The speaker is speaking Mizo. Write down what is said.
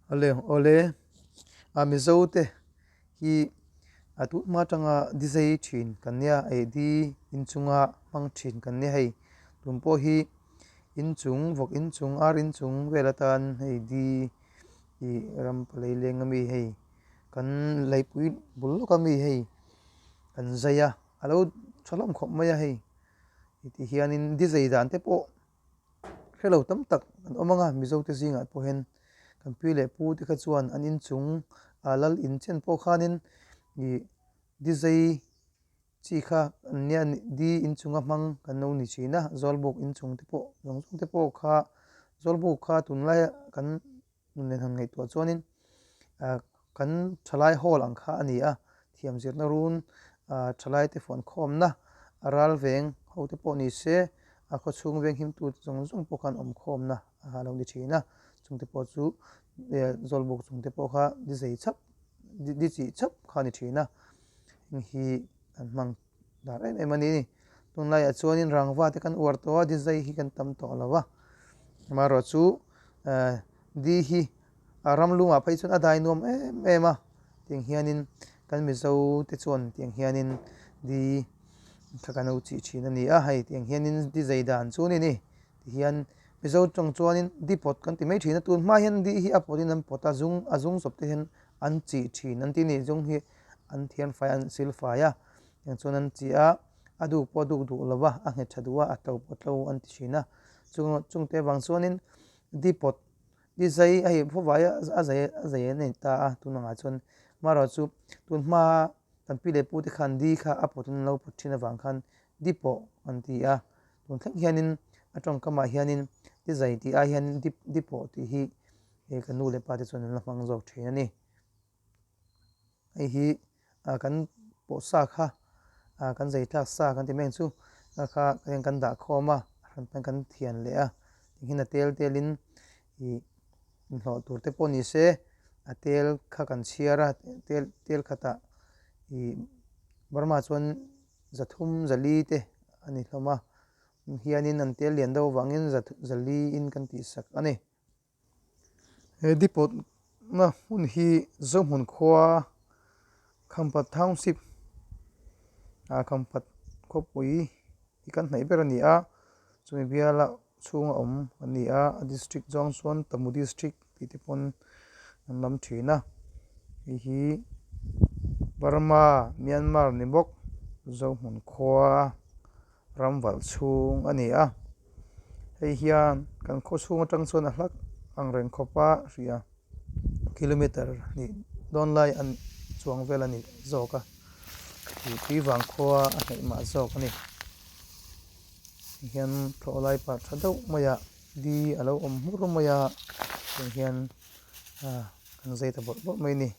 Awle awle a Mizo te hi a tun hma atanga di zai thin kan nia eh di inchunga hmang thin kan nia hei tun pawh hi inchung vawk inchung ar inchung vel atan hei di ih ram palai leng ami hei kan leipui bul lawk ami hei kan zai a a lo tha hlawm khawp mai a hei ti hianin di zai dan te pawh. Hre lo tam tak an awm ang a, Mizo te zingah pawh hian kan pi leh pu te kha chuan an inchung ah lal in chen pawh khanin ih di zai chi kha an nia di inchunga hmang kan lo ni thin a, Zawlbuk inchung te pawh zawng zawng te pawh kha Zawlbuk kha tunlaia kan nun nen han ngaihtuah chuanin ah kan thalai hall ang kha a ni a, thiam zirna run ah thalai te fuan khawmna a ral veng ho te pawh ni se a khaw chhung veng him tu zawng zawng pawh khan awm khawmna a lo ni thin a, chung te pawh chu eh zawlbuk chung te pawh kha di zei chhap di chih chhap kha a ni thin a, heng hi an hmang dar em em a ni. Tunlaiah chuanin rangva te kan uar tawh a, di zai hi kan tam tawh lo a. Amaherawhchu eh di hi a ram lungah phei chuan a dai nuam em em a, tiang hianin kan Mizo te chuan tiang hianin di kha kan lo chih thin a ni a, hei tiang hianin di zai dan chu a ni ni. Tihian Mizo tawng chuanin di pawt kan ti mai thin a, tun hma hian di hi a pawtin an pawt a, zung a zung chawp te hian an chih thin an ti a ni. Zung hi an thian fai a, an sil fai a. Tiang chuan an chi a, a duk pawh a duk duh lo va, a nghet tha duh a, a tlo pawh a tlo an ti thin a. Chung chungte avang chuanin di pawt, di zai a hei khawvai a zai a zai a nei ta a tun angah chuan. Amaherawh chu tun hma kan pi leh pu te khan di kha a pawt in an lo pawt thin avang khan di pawh an ti a. Tun thleng hianin a tawngkamah hianin di zai tih ai hian di di pawh tih hi kan nu leh pa te chuan an la hmang zawk thin a ni. Hei hi ah kan pawh sa kha ah kan zai tlak sa kan ti mai ang chu a kha heng kan dah khawm a a hran pawn kan thian leh a tihian a tel tel in ih inhlawh tur te pawh ni se a tel kha kan chhiar a tel tel khatah ih Burma chuan zathum zali te a ni hlawm a hianin an tel lian deuh avangin zali in kan tihsak a ni. He depot na hmun hi Zohmun khua Khampat Township ah Khampat khawpui hi kan hnaih ber a ni a, chumi biala chhunga awm a ni a, a district zawng chuan Tamu district tih te pawn an lam thin a, hei hi Burma Myanmar ni bawk Zohmun khua. ram valh chhung a ni a hei hian kan khaw chhung atang chuan a hla ang reng khawp a hria kilometer hnih dawn lai an chuang vel a ni zawk a ih tui vang khua a hnaih mah zawk a ni tihian thlawh lai pah tha deuh mai ah di a lo awm hmur mai a tiang hian ah kan zai ta bawrh bawrh mai a ni.